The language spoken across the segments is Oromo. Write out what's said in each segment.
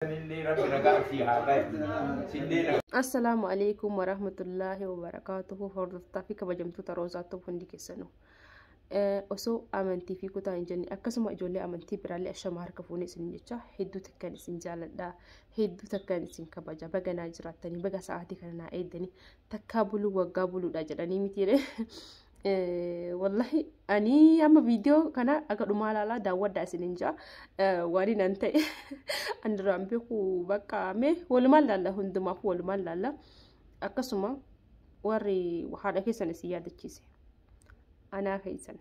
Illee rabbi nagaa sii haa gahu. Sillee Assalaamu alaikum warahmatullaahi wabarakaatuhu. Hordoftaa fi kabajamtoota Roozaattuu hundi keessanuu. Osoo amantii fi kutaa hin jenne, akkasuma ijoollee amantii biraallee ashama harka fuunee isin jecha, hedduu takkaan isin jaaladha, hedduu takkaan isin kabaja. Baga naa jiraattanii, baga sa'aatii kana naa eeddanii, takkaa buluu waggaa buluudha jedhanii mitiire. Wallahi ani amma viidiyoo kana aga dhumaa ilaalaa daawwadhaa isinin jaa. Waan nan ta'e ani duraan beeku bakka mee walumaan laalla, hundumaaf walumaan laalla. Akkasuma warri haadha keessan isin yaadachiise, anaa keessan,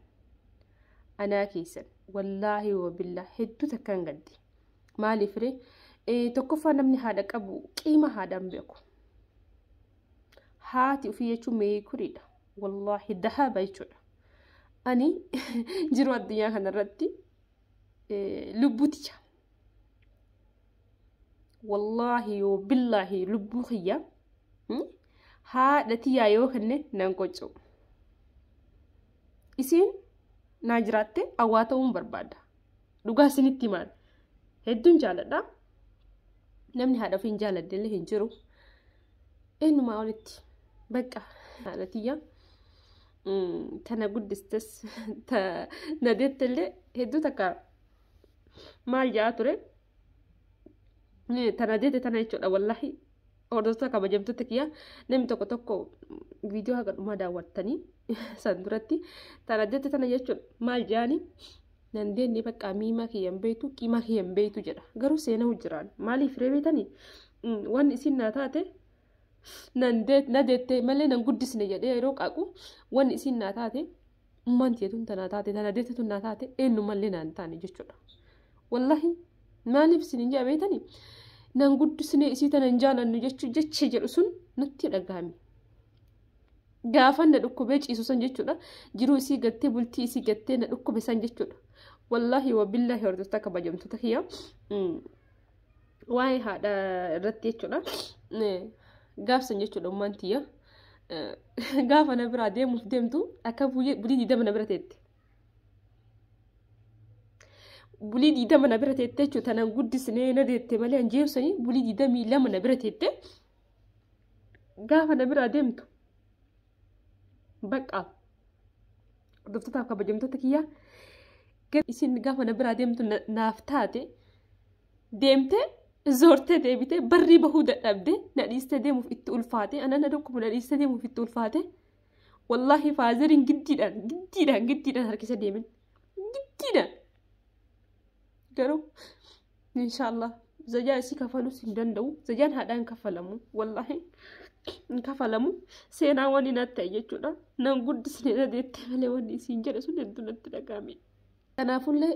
anaa keessan, wallaahi wabillaa hedduu takkaan gaddi. Maaliif ree? Tokkoffaa, namni haadha qabu qiima haadhaan beeku. Haati ofii jechuun meekuriidha, wallaahi dahaba jechuudha. Ani jiru addunyaa kanarratti lubbuu tiyya, wallaahi yoo billaahi lubbuu kiyya haadha tiyyaa yoo kenne nan qocca'u. Isiin naa jiraatte awwaa ta'uun barbaada. Dhugaa isinitti himaan, hedduun jaaladha. Namni haadha ofii hin jaaladde illee hin jiru. Eenyumaa olitti bakka haadha tiyya tana guddistes na deettellee hedduu takka maal jedhaa ture, tana deette tana jechuudha. Wallaahi hordoftoota kabajamtoota kiyya, namni tokko tokko viidiyoo haga dhumaa daawwattanii san duratti tana deette tana jechuudha maal jedhani, nan deenne bakka miimaa kiyya hin beektu, qiimaa kiyya hin beektu jedha. Garuu seenaa jiraan maaliif ree beetanii, wanni isin naa taate, na deette malee nan guddisne jedhee yeroo qaaqu, wanni isin naa taate, ummaan tiyya tun naa taate, tana deette tun naa taate, eenyumallee naan taane jechuudha. Wallahi maaliif isin hin jaa beetanii, nan guddisne isii tana hin jaalannu jechuu jecha jedhu sun natti dhagahame. Gaafa na dhukkubee ciisu san jechuudha. Jiruu isii gattee, bultii isii gattee na dhukkube san jechuudha. Wallaahi wabillaahi hordoftoota kabajamtoota kiyya. Waa'ee haadha irratti jechuudha. Gaafsan jechuudha, ummaan tiyya. Gaafa na biraa deemuuf deemtu akka bulii 20 na bira teette. Bulii 20 na bira teette jechuudha. Tanan guddisnee na deette malee hanjeessanii bulii 22 na bira teette. Gaafa na biraa deemtu bakka hordoftootaaf kabajamtoota kiyyaa, isin gaafa na biraa deemtu naaf taate, deemtee zoortee deebitee barrii bahuu dadhabde, na dhiistee deemuuf itti ulfaate, ana na dhukkubu na dhiistee deemuuf itti ulfaate. Wallaahi faazeriin giddiidhaan giddiidhaan giddiidhaan harkisa deemin giddiidhaan. Garuu inshaallah zajaa isii kafaluus hin danda'u. Zajaan haadhaa hin kafalamu, wallaahi hin kafalamu. Seenaa wanni natti ta'e jechuudha, nan guddisne na deette malee wanni isiin jedhe sun hedduu natti dhaga'ame. Kanaafullee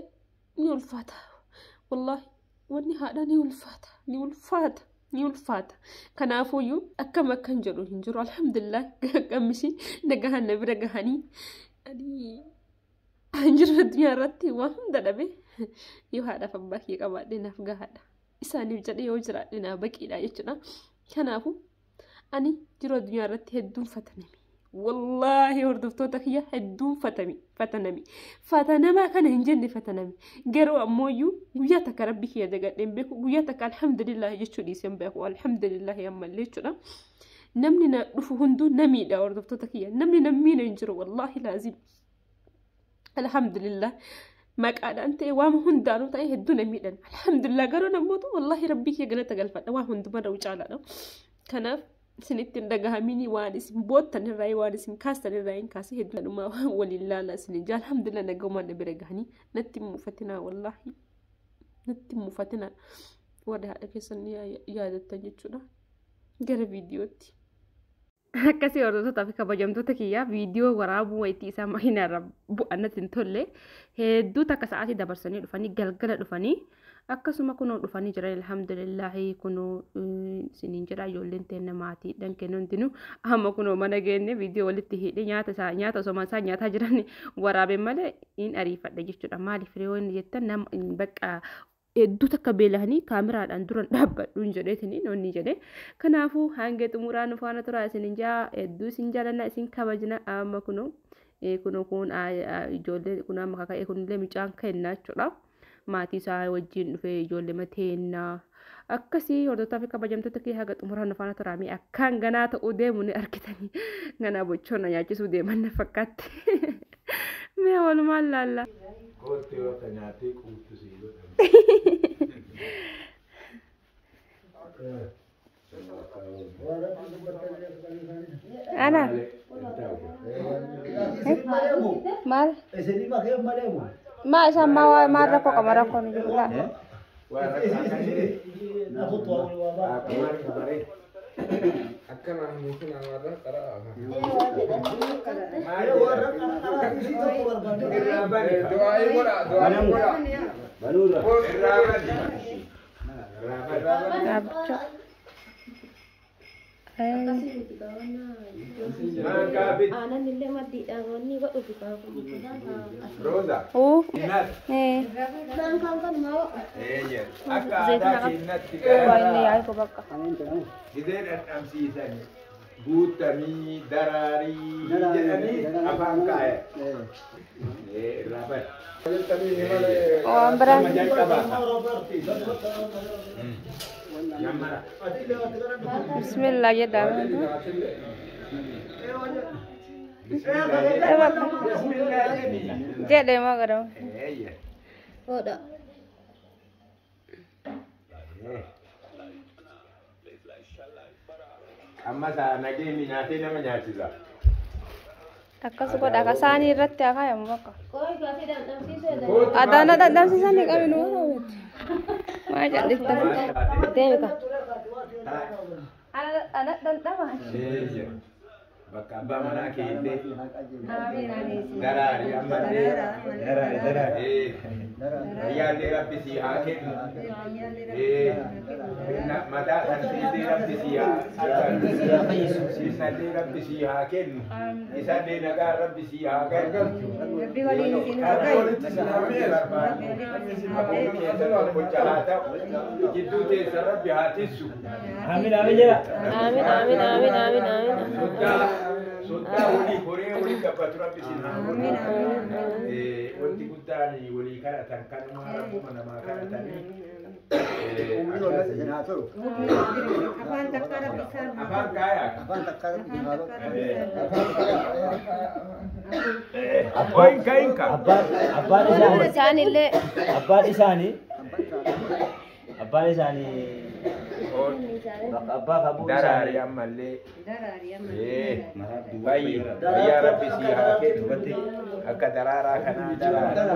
ni ulfaata, wallaahi wanni haadhaa ni ulfaata, ni ulfaata, ni ulfaata. Kanaafuyyuu akkam akkan jedhu hin jiru. Alhamdulillah gammisi nagahan na bira gahanii. Ani jiru addunyaa irratti waan hunda dhabe, yoo haadhaaf abbaa kiyya qabaadhe naaf gahaadha. Isaaniif jedhee yoo jiraadhe naa baqiidha jechuudha. Kanaafuu ani jiru addunyaa irratti hedduun fataname. Wallaahi hordoftoota kiyya, hedduun fatame, fataname. Fatanamaa kana hin jenne fataname. Garuu ammooyyuu guyyaa takka rabbi kiyya dagadhee hin beeku. Guyyaa takka alhamdulillah jechuu dhiisee hin beeku. Alhamdulillah ammallee jechuudha. Namni na dhufu hunduu namiidha hordoftoota kiyya. Namni na miina hin jiru, wallaahi laazim. Alhamdulillah. Maqaadhaan ta'e waan hundaanuu ta'e hedduu na miidhan. Alhamdulillah garuu namoota wallaahi rabbii kiyya galata galfadha, waan hundumarra caalaadha. Kanaaf isinitti hin dhagahamini, waan isin boottan irraa, waan isin kaastan irraa hin kaase, hedduu dhumaa waliin laala isin jaa. Alhamdulillah nagaumaan na bira gahanii. Natti hin mufatinaa, wallaahi natti hin mufatinaa, warri haadha keessan yaadattan jechuudha. Gara viidiyootti. Akkasii hordoftoota fi kabajamtoota kiyyaa, viidiyoo waraabuu wayitii isaa makiinaa irra bu'an natti hin tolle. Hedduu takka sa'aatii dabarsanii dhufanii, galgala dhufanii, akkasuma kunoo dhufanii jiran. Alhamdulillaahi kunoo isiniin jedha, ijoolleen teenna maatiidhaan kennu hundinuu amma kunoo mana geenne. Viidiyoo walitti hidhe, nyaata isaa nyaata osoo isaa nyaataa jiran waraabeen malee hin ariifadhe jechuudha. Maaliif yoo inni jettan, nama bakka hedduu takka beelahanii kaameraadhaan duran dhaabbadhuun jedheetini nonni jedhe. Kanaafuu hanga xumuraa nu faana turaa isin jaa. Hedduu isin jaalanna, isin kabajna. Amma kunoo kunoo kun ijoollee kun amma kaka'e kunillee mucaan kenna jechuudha. Maatii isaa wajjin dhufee ijoollee mateennaa. Akkasii hordoftoota fi kabajamtoota kee haga xumuraan nu faana turaamee akkaan ganaa ta'uu deemu ni argitanii ganaa bochoona nyaachisuu deeman na fakkaatti. Mee walumaan laalla. Kootti yoo ta nyaattee quuftu sii godhan. Ana maal? Maa isaan maa maal rakkoo qaba rakkoo ni jiru laa. Dhaabbicha. Aannan illee maddiidhaan wanni godhuuf Rosa. Uu. Innat. Ee. Eeyye. Akka aadaa keenyatti Waa inni yaa'u bakka. Gizee dhandhamsiisan guutamii daraarii jedhanii afaan kaaya. Irraa bari. Waan biraa. Nama jalqabaa. Jammara. Bismillah jedhaa. Bismillah jedhi. Jedhee maa godhamu. Eeyye. Hodha. Amma isaa nageenyi nyaatee nama nyaachisa. Akkas godha akka saanii irratti haa kaayamu bakka. Qooyi gaafii dhandhamsiisuu eegale. Adaana dhandhamsiisan hin qabinu. Maa jal'ifta. Deemi ka. Ana dhandhama. Eeyye. Bakka abbaa manaa kee illee daraarii ammallee Daraari daraari. Fayyaallee rabbi sii haa kennu. Mataa sansiillee rabbi sii haa Isallee rabbi sii haa kennu. Isallee nagaa rabbi sii haa gargaarchu. Abboon keessa tokkocha haa ta'u. Jidduu teessa rabbi haa tissu. Amiin amiin jedha. Amiin amiin amiin amiin amiin. Soddaa soddaa walii horee walii gabbatu rabbi siin haa godhu. Wanti guddaan walii kadhatan kanuma rabbuma namaa kadhatanii. Afaan kaayaa. Oinka inka. Abbaan isaanii Isaan illee abbaan isaanii abbaan isaanii bakka abbaa qabuu Daraarii isaanii. ammallee. Fayyi fayyaa rabbi sii haa kennu. Akka daraaraa kanaa daraaraa.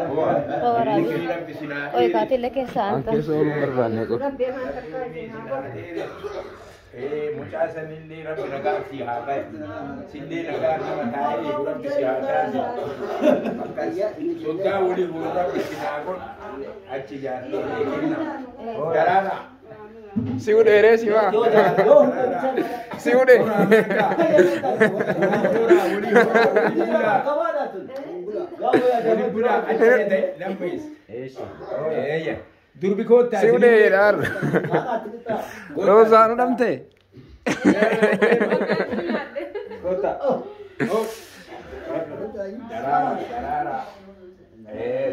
Rabbi siin haa qooyi kaatii illee keessa aanta. Mucaa sanillee rabbi nagaa sii haa kennu. Sillee nagaa nama taa'ee eegu rabbi sii haa taasisu. Soddaa walii horu rabbi siin haa godhu. Achi jaarsolee kenna. Daraaraa. Si udheeree si maa? Si udhee? Durbi koottaa. Si udhee jedha har'a. Roozaan hudhamtee? Daraara daraara.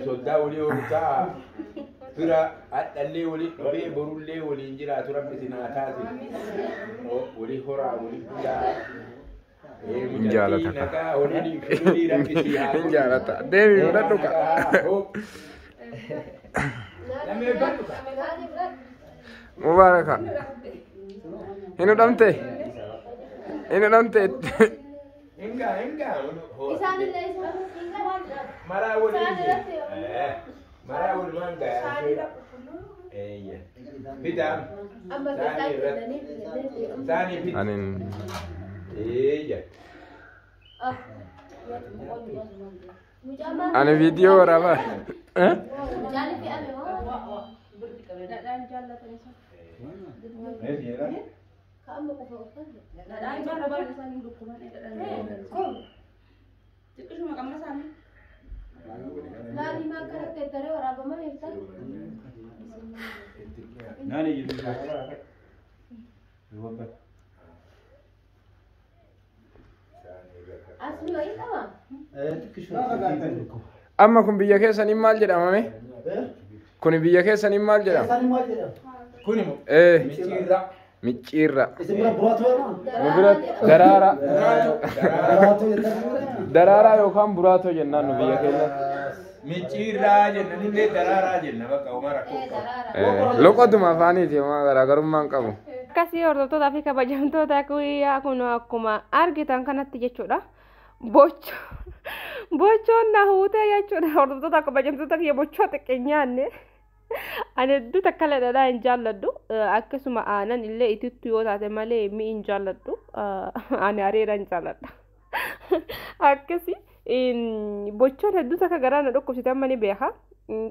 Soddaa walii horutaa. Fira hadhallee walii dhufee borullee waliin jiraatu rabbi isin haa taasisu. Walii horaa walii bulaa. Hin jaalata ka. Nagaa walii firii rabbi sii haa Hin jaalata. Deemi fudhadhu ka. Mubaaraka. Hin hudhamtee? Hin hudhamtee? Hingaa hingaa. Isaan illee isaan. Maraa waliin. Maraa walumaan gayaa. Eeyya. Fidaam. Amma keessaa kennanii. Saanii fidi. Anin Eeyya. Mucaan ani viidiyoo waraabaa. Eh? mucaan fe'ame moo? Ka'amma qofa qofa. Laalii maa akkanatti eeggaree waraabama beektaa? Naani jiru. Asli wayii qabaa? Amma kun biyya keessanii maal jedhamame? Kun biyya keessanii maal jedhama? Kun immoo Ee micciirra. micciirra. Isin bira buraatoo jedhama? Nu bira daraara. Daraara. Daraaraa yookaan buraatoo jennaan nu biyya keenyatti. Micciirraa jenna nullee daraaraa jenna bakka homaa rakkoo hin qabu. Loqotuma afaaniiti homaa garaagarummaa hin qabu. Akkasii hordoftootaa fi kabajamtoota guyyaa kun akkuma argitan kanatti jechuudha. Bocho bochoon na huutee jechuudha. Hordoftoota kabajamtoota kiyya bochoo xiqqee nyaanne. Ani hedduu takka dhadhaa hin jaalladhu. Akkasuma aanan illee itittu yoo taate malee mi'i hin jaalladhu. Ani areera hin jaalladha. Akkasii bochoon hedduu takka garaa na dhukkubsite amma ni beeka.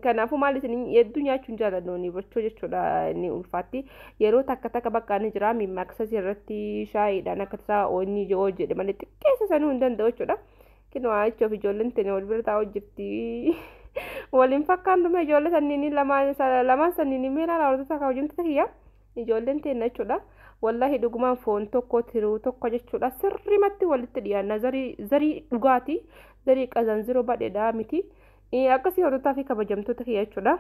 Kanaafuu maal isin hedduu nyaachuu hin jaalladhu ni bochoo jechuudha ni ulfaatti. Yeroo takka takka bakka inni jira mimmaaksas irratti shaayiidhaan akka tasaa inni yoo jedhe malee xiqqeessa sanuu hin danda'u jechuudha. Kinoo jechuuf ijoolleen tini wal bira taa'u jirti. Waliin fakkaantume ijoollee sanniin lamaan sanniin meelaa hordoftoota kabajamtoota kiyya ijoolleen teenna jechuudha. Wallaahi dhugumaan foon tokko tiruu tokko jechuudha. Sirrimatti walitti dhiyaanna zarii dhugaatii zarii qazanziroo badheedhaa miti. Akkasii hordoftoota fi kabajamtoota kiyya jechuudha.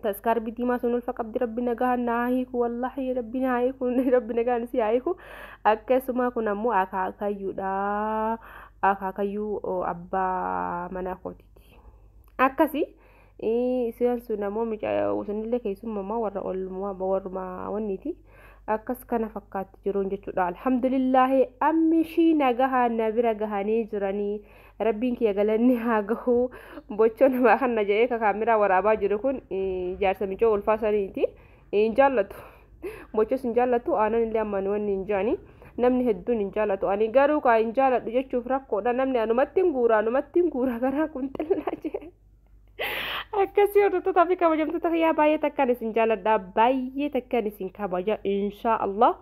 Taskaarbii diimaa sun ulfa qabdi rabbi nagaa naa hiiku wallaahi rabbi naa hiiku rabbi nagaan si haa hiiku. Akkasuma kun ammoo akaakayyuudha. Akaakayyuu abbaa manaa kootiiti. Akkasii isaan sun ammoo sunillee keessummaa warra olmaa warruma wanniiti. Akkas kana fakkaatti jiruun jechuudha. Alhamdulillaahi ammishii nagahaa na bira gahanii jiranii. Rabbiin kiyya galanni haa gahu. Bochoo namaa kana jedhee kaameraa waraabaa jiru kun jaarsa micoo ulfaa saniiti. Hin jaallatu. Bochoos hin jaallatu aanan illee ammaan wanni hin jaani. Namni hedduun hin jaallatu. Ani garuu kaa hin jaalladhu jechuuf rakkoodha. Namni anumatti hin guura anumatti hin guura garaa kun xinnaa jee. Akkasii hordoftootaa fi kabajamtoota kiyyaa baay'ee takkaan isin jaalladha. Baay'ee takkaan isin kabaja. Inshaa Allah.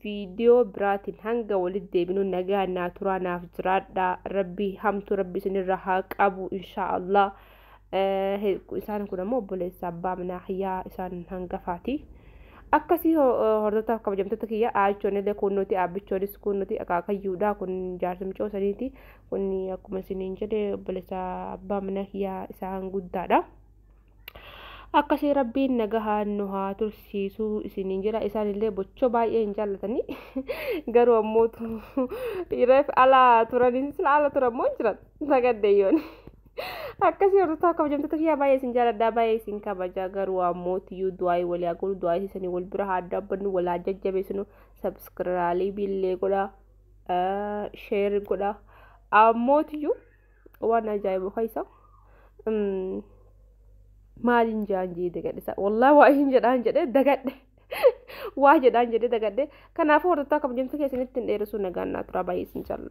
Viidiyoo biraatiin hanga walitti deebinu nagaa naa turaa naaf jiraadha. Rabbi hamtuu rabbi isinirra haa qabu inshaa Allah. Isaan kun ammoo obboleessa abbaa manaa kiyyaa isaan hangafaati. Akkasii hordoftoota kabajamtoota kiyya aachoon illee kunnuti aabbichoonis kunnuti akaakayyuudha kun jaarsa micoo saniiti kun akkuma isiniin jedhe obboleessa abbaa manaa kiyyaa isaan guddaadha. Akkasii rabbiin nagahaan nu haa tursiisuu isiniin jedha isaan illee bochoo baay'ee hin jaallatanii garuu ammoo reef ala turanii sila ala turan moo hin jiran sagaddeeyyoon. Akkasii hordoftoota kabajamtoota kiyyaa baay'ee isin jaalladha baay'ee isin kabaja garuu ammoo tiyyuu du'aayii walii haa goonu du'aayii isanii wal bira haa dhaabbannu wal haa jajjabeessinu sabskiraayii illee godha sheer godha ammoo tiyyuu waan ajaa'ibu keessa maaliin jaan jee dagadhe wallaahi waa hin jedhaan jedhee dagadhe waa jedhaan jedhee dagadhe kanaafuu hordoftoota kabajamtoota keessanitti hin dheeressu nagaan naa turaa baay'ee isin jaalladha.